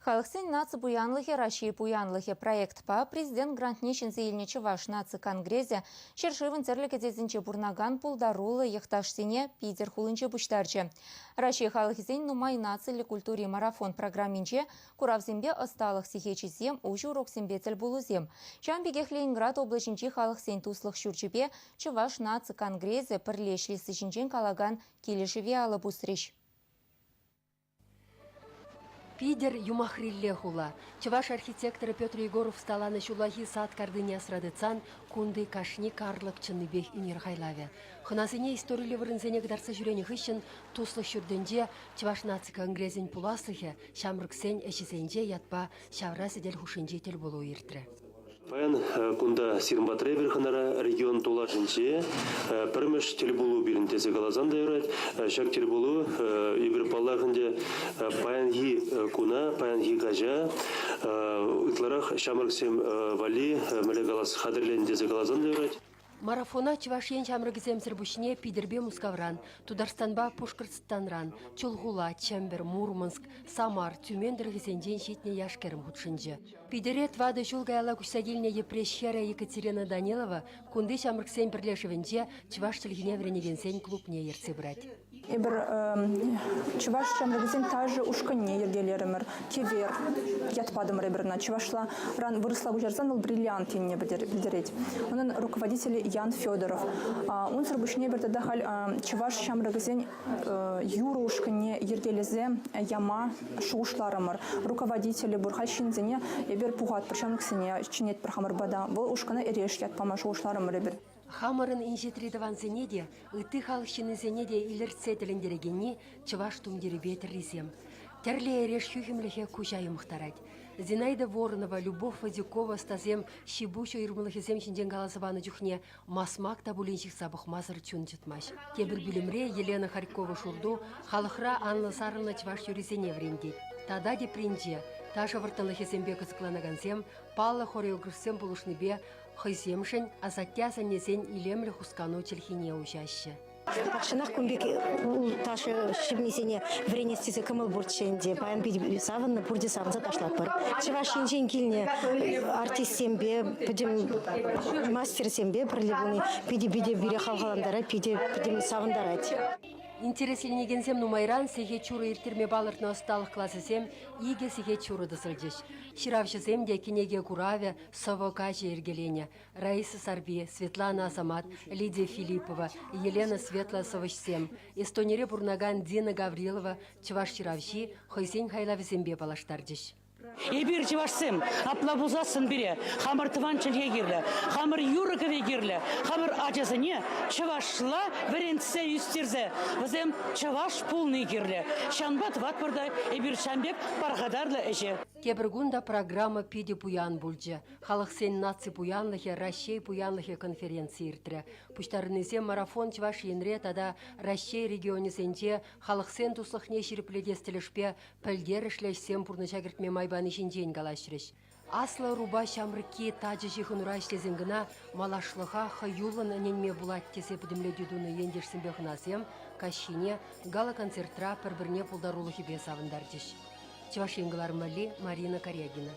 Халӑхсен наци пуянлӑхӗ Раҫҫей пуянлӑхӗ проектпа президент грантне ҫӗнсе илнӗ Чӑваш наци конгресӗ ҫӗршывӑн тӗрлӗ кӗтесӗнче пурӑнакан пултаруллӑ йӑхташсене Питӗр хулинче пуҫтарчӗ. Раҫҫей халӑхӗсен нумай нациллӗ культури марафон программинче куравсемпе ӑсталӑх сехечӗсем, уҫӑ уроксемпе тӗлпулусем. Ҫавӑн пекех Ленинград облаҫӗнчи халӑхсен туслӑх ҫурчӗпе Чӑваш наци конгресӗ пӗрле ӗҫлесси ҫинчен калакан килӗшӗве алӑ пусрӗҫ. Питӗр юмахрилле хула. Чӑваш архитекторӗ Петр Егоров ӑсталанӑ ҫуллахи сад картине асра тытсан кунти кашни карлӑк чӑннипех ӳнер хайлавӗ. Хӑнасене историлле вырӑнсене кӑтартса ҫӳренӗ хыҫҫӑн Туслӑх ҫуртӗнче Чӑваш наци конгресӗн пуласлӑхӗ ҫамрӑксен ӗҫӗсенче ятпа ҫавра сӗтел хушшинчи тӗлпулу иртрӗ. Паян кунта сирӗн патра эпир хӑнара регион тулашӗнче пӗрмӗш тӗлпулу пирӗн тесе каласан та юрать. Ҫак тӗлпулу эпир паллах ӗнтӗ паянхи куна, паянхи каҫа ытларах ҫамрӑксем валли мӗнле калас хатӗрленӗ тесе каласан та юрать. Марафона Чӑваш Ен ҫамрӑкӗсемсӗр пуҫне Питӗрпе Мускавран, Тутарстанпа Пушкӑртстанран, Чулхула, Чӗмпӗр, Мурманск, Самар, Тюмень тӑрӑхӗсенчен ҫитнӗ яш-кӗрӗм хутшӑнчӗ. Питӗре тӑватӑ ҫул каялла куҫса килнӗ Йӗпреҫ хӗрӗ Екатерина Данилова кунти ҫамрӑксен пӗрлешӗвӗнче чӑваш чӗлхине вӗренекенсен клубне ертсе пырать. Эпир чӑваш ҫамрӑкӗсен ташӑ ушкӑнне йӗркелерӗмӗр. Кевер ят патӑмӑр эпир ӑна. Чӑвашларан вырӑсла куҫарсан вӑл бриллиант енне пӗлтерет. Унӑн руководителӗ Ян Федоров. Унсӑр пуҫне эпир тата халь чӑваш ҫамрӑкӗсен юрӑ ушкӑнне йӗркелесе яма шухӑшларӑмӑр. Руководителӗ пур. Халь ҫынсене эпир пухатпӑр, ҫамрӑксене чӗнетпӗр хамӑр пата. Вӑл ушкӑна эреш ят пама шухӑшларӑмӑр эпир. Хамӑрӑн инҫетри тӑвансене те, ытти халӑх ҫыннисене те илӗртсе тӗлӗнтерекенни чӑваш тумтирӗпе тӗррисем. Тӗрлӗ эреш хӳхӗмлӗхӗ куҫа йӑмӑхтарать. Зинаида Воронова, Любовь Вазюкова ӑстасем ҫи-пуҫ уйрӑмлӑхӗсем ҫинчен каласа панӑ чухне масмак та пулин ҫыхса пӑхмасӑр чун чӑтмасть. Тепӗр пӳлӗмре Елена Харькова-Шурту халӑхра анлӑ сарӑлнӑ чӑваш юррисене вӗрентет. Тата тепринче ташӑ вӑрттӑнлӑхӗсемпе кӑсӑкланакансем паллӑ хореографсем пулӑшнипе Хӑйсемшӗн асатте-асаннесен илемлӗ хускану чӗлхине уҫаҫҫӗ. Тахҫанах кун пек ташӑ ҫемйисене вӗренес тесе кӑмӑл пурччӗ ӗнтӗ. Паян питӗ савӑннӑ, пурте савӑнса ташлатпӑр. Чӑваш Енчен килнӗ артистсемпе, пӗтӗм мастерсемпе пӗрле пулни питӗ-питӗ пире хавхалантарать, питӗ пӗтӗм савӑнтарать. Интересленекенсем нумайран сехет ҫурӑ ирттерме палӑртнӑ ӑсталӑх класӗсем икӗ сехет ҫурӑ тӑсӑлчӗҫ. Ҫыравҫӑсем те кӗнеке куравӗ, сӑвӑ каҫӗ йӗркеленӗ. Раиса Сарпи, Светлана Асамат, Лидия Филиппова, Елена Светла сӑвӑҫсем, Эстонире пурӑнакан Дина Гаврилова чӑваш ҫыравҫи хӑйсен хайлавӗсемпе паллаштарчӗҫ. Эпир чӑвашсем, апла пулсассӑн пире хамӑр тӑван чӗлхе кирлӗ, хамӑр юрӑ-кӗвӗ кирлӗ, хамӑр ачасене чӑвашла вӗрентсе ӳстерсе вӗсем чӑваш пулни кирлӗ. Ҫавӑнпа тӑватпӑр та эпир ҫавӑн пек пархатарлӑ ӗҫе. Тепӗр кун та программа питӗ пуян пулчӗ. Халӑхсен наци пуянлӑхӗ Раҫҫей пуянлӑхӗ конференци иртрӗ. Пуҫтарӑннисем марафон Чӑваш Енре тата Раҫҫей регионӗсенче халӑхсен туслӑхне ҫирӗплетес тӗлӗшпе пӗлтерӗшлӗ ӗҫсем пурнӑҫа кӗртме май пани ҫинчен калаҫрӗҫ. Аслӑ ӑрупа ҫамрӑкки тачӑ ҫыхӑнура ӗҫлесен кӑна малашлӑха хӑюллӑн ӗненме пулать тесе пӗтӗмлетӳ тунӑ ентешсемпе хӑнасем каҫхине гала-концертра пӗр-пӗрне пултарулӑхӗпе савӑнтарчӗҫ. Чӑваш Ен кӑларӑмалли Марина Карягина.